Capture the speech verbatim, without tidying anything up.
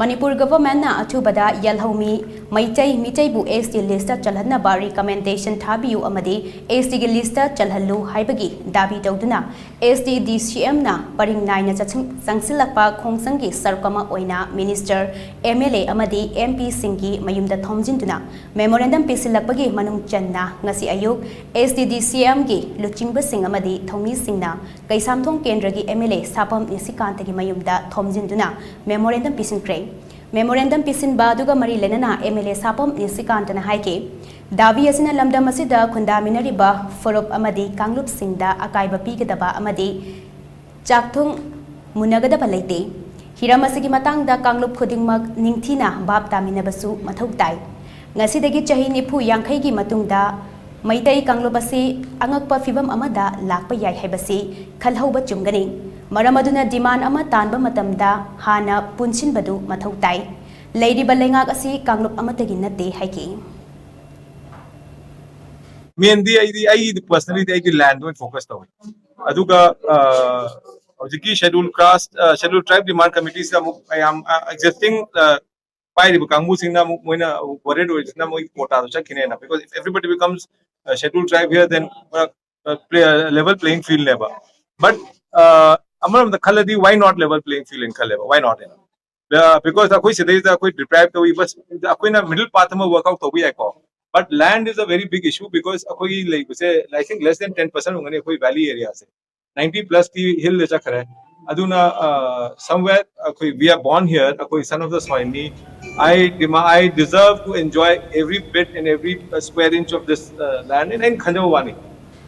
ꯃꯅꯤꯄꯨꯔ ꯒꯚꯔꯟꯃꯦꯟꯠꯅ ꯑꯊꯨꯕꯗ ꯌꯦꯜꯍꯧꯃꯤ ꯃꯩꯇꯩ ꯃꯤꯇꯩꯕꯨ ꯑꯦꯁ T list ꯆꯜꯍꯟꯅꯕ recommendation ꯊꯥꯕꯤꯌꯨ ꯑꯃꯗꯤ ꯑꯦꯁ ꯇꯤꯒꯤ ꯂꯤꯁꯇ ꯆꯜꯍꯜꯂꯨ ꯍꯥꯏꯕꯒꯤ ꯗꯥꯕꯤ ꯇꯧꯗꯨꯅ ꯑꯦꯁ ꯇꯤ ꯗꯤ ꯁꯤ ꯑꯦꯝꯅ ꯄꯔꯤꯡ ꯅꯥꯏꯅ ꯆꯠꯁꯤꯟ- ꯆꯪꯁꯤꯜꯂꯛꯄ ꯈꯣꯡꯖꯪꯒꯤ ꯁꯔꯨꯛ ꯑꯃ ꯑꯣꯏꯅ ꯃꯤꯅꯤꯁꯇꯔ, ꯑꯦꯝ ꯑꯦꯜ ꯑꯦ ꯑꯃꯗꯤ ꯑꯦꯝ ꯄꯤꯁꯤꯡꯒꯤ ꯃꯌꯨꯝꯗ ꯊꯣꯝꯖꯤꯟꯗꯨꯅ ꯃꯦꯃꯣꯔꯦꯟꯗꯝ ꯄꯤꯁꯤꯜꯂꯛꯄꯒꯤ ꯃꯅꯨꯡ ꯆꯟꯅ ꯉꯁꯤ ꯑꯌꯨꯛ ꯑꯦꯁ ꯇꯤ ꯗꯤ ꯁꯤ ꯑꯦꯝꯒꯤ ꯂꯨꯆꯤꯡꯕꯁꯤꯡ ꯑꯃꯗꯤ ꯊꯧꯃꯤꯁꯤꯡꯅ ꯀꯩꯁꯥꯝꯊꯣꯡ ꯀꯦꯟꯗ꯭ꯔꯒꯤ ꯑꯦꯝ ꯑꯦꯜ ꯑꯦ ꯁꯥꯄꯝ ꯅꯤꯁꯤꯀꯥꯟꯇꯒꯤ ꯃꯌꯨꯝꯗ ꯊꯣꯝꯖꯤꯟꯗꯨꯅ ꯃꯦꯃꯣꯔꯦꯟꯗꯝ ꯄꯤꯁꯤꯟꯈ꯭ꯔꯦ꯫ ꯃꯦꯃꯣꯔꯦꯟꯗꯝ ꯄꯤꯁꯤꯟꯕ ꯑꯗꯨꯒ ꯃꯔꯤ ꯂꯩꯅꯅ ꯑꯦꯝ ꯑꯦꯜ ꯑꯦ ꯁꯥꯄꯝ ꯅꯤꯁꯤꯀꯥꯟꯇꯅ ꯍꯥꯏꯈꯤ, ꯗꯥꯕꯤ ꯑꯁꯤꯅ ꯂꯝꯗꯝ ꯑꯁꯤꯗ ꯈꯨꯟꯗꯥꯃꯤꯟꯅꯔꯤꯕ ꯐꯨꯔꯨꯞ ꯑꯃꯗꯤ ꯀꯥꯡꯂꯨꯞꯁꯤꯡꯗ ꯑꯀꯥꯏꯕ ꯄꯤꯒꯗꯕ ꯑꯃꯗꯤ ꯆꯥꯛꯊꯨꯡ ꯃꯨꯟꯅꯒꯗꯕ ꯂꯩꯇꯦ꯫ ꯍꯤꯔꯝ ꯑꯁꯤꯒꯤ ꯃꯇꯥꯡꯗ ꯀꯥꯡꯂꯨꯞ ꯈꯨꯗꯤꯡꯃꯛ ꯅꯤꯡꯊꯤꯅ ꯚꯥꯞ ꯇꯥꯃꯤꯟꯅꯕꯁꯨ ꯃꯊꯧ ꯇꯥꯏ꯫ ꯉꯁꯤꯗꯒꯤ ꯆꯍꯤ ꯅꯤꯐꯨ ꯌꯥꯡꯈꯩꯒꯤ ꯃꯇꯨꯡꯗ ꯃꯩꯇꯩ ꯀꯥꯡꯂꯨꯞ ꯑꯁꯤ ꯑꯉꯛꯄ ꯐꯤꯚꯝ ꯑꯃꯗ ꯂꯥꯛꯄ ꯌꯥꯏ ꯍꯥꯏꯕꯁꯤ ꯈꯜꯍꯧꯕ ꯆꯨꯝꯒꯅꯤ꯫ ꯃꯔꯝ ꯑꯗꯨꯅ ꯗꯤꯃꯥꯟ ꯑꯃ ꯇꯥꯟꯕ ꯃꯇꯝꯗ ꯍꯥꯟꯅ ꯄꯨꯟꯁꯤꯟꯕꯗꯨ ꯃꯊꯧ ꯇꯥꯏ꯫ ꯂꯩꯔꯤꯕ ꯂꯩꯉꯥꯛ ꯑꯁꯤ ꯀꯥꯡꯂꯨꯞ ꯑꯃꯠꯇꯒꯤ ꯅꯠꯇꯦ ꯍꯥꯏꯈꯤ꯫ ꯃꯦꯟꯗꯤ ꯑꯩꯗꯤ ꯑꯩꯒꯤ ꯄꯔꯁꯅꯦꯂꯤꯗꯤ ꯑꯩꯗꯤ ꯂꯦꯟꯗ ꯑꯣꯏꯅ ꯐꯣꯀꯁ ꯇꯧꯋꯤ꯫ ꯑꯗꯨꯒ ꯑ, ꯍꯧꯖꯤꯛꯀꯤ ꯁꯦꯗꯨꯜ ꯀꯥꯁ, ꯁꯦꯗꯨꯜ ꯇ꯭ꯔꯥꯏꯕ ꯗꯤꯃꯥꯟ ꯀꯃꯤꯇꯤꯁꯤꯗ ꯑꯃꯨꯛ ꯃꯌꯥꯝ ꯑꯦꯛꯖꯤꯁꯇꯤꯡ ꯄꯥꯏꯔꯤꯕ ꯀꯥꯡꯕꯨꯁꯤꯡꯅ ꯑꯃꯨꯛ ꯃꯣꯏꯅ ꯋꯥꯔꯦꯗ ꯑꯣꯏꯔꯤꯁꯤꯅ ꯃꯣꯏꯒꯤ ꯀꯣꯇꯥꯗꯣ ꯆꯠꯈꯤꯅꯦꯅ, because if everybody becomes scheduled tribe here, then level playing field ꯅꯦꯕ꯫ But ꯑꯃꯔꯣꯝꯗ ꯈꯜꯂꯗꯤ why not level playing field ꯅ ꯈꯜꯂꯦꯕ, why not? Because ꯑꯩꯈꯣꯏ ꯁꯤꯗꯩꯗ ꯑꯩꯈꯣꯏ ꯗꯤꯄ꯭ꯔꯥꯏꯕ ꯇꯧꯏ, ꯕꯁ ꯑꯩꯈꯣꯏꯅ ꯃꯤꯗꯜ ꯄꯥꯊ ꯑꯃ ꯋꯥꯔꯛ ꯑꯥꯎꯠ ꯇꯧꯕ ꯌꯥꯏꯀꯣ꯫ But land is a very big issue because ꯑꯩꯈꯣꯏꯒꯤ ꯂꯩꯕꯁꯦ, I think, less than ten percent ꯑꯣꯏꯒꯅꯤ ꯑꯩꯈꯣꯏ valley area ꯁꯦ꯫ Ninety plus ꯇꯤ ꯍꯤꯜꯗ ꯆꯠꯈ꯭ꯔꯦ꯫ ꯑꯗꯨꯅ somewhere ꯑꯩꯈꯣꯏ we are born here, ꯑꯩꯈꯣꯏ son of the soil ꯅꯤ꯫ I demand, I deserve to enjoy every bit and every square inch of this land ꯅ ꯑꯩꯅ ꯈꯟꯖꯕ ꯋꯥꯅꯤ꯫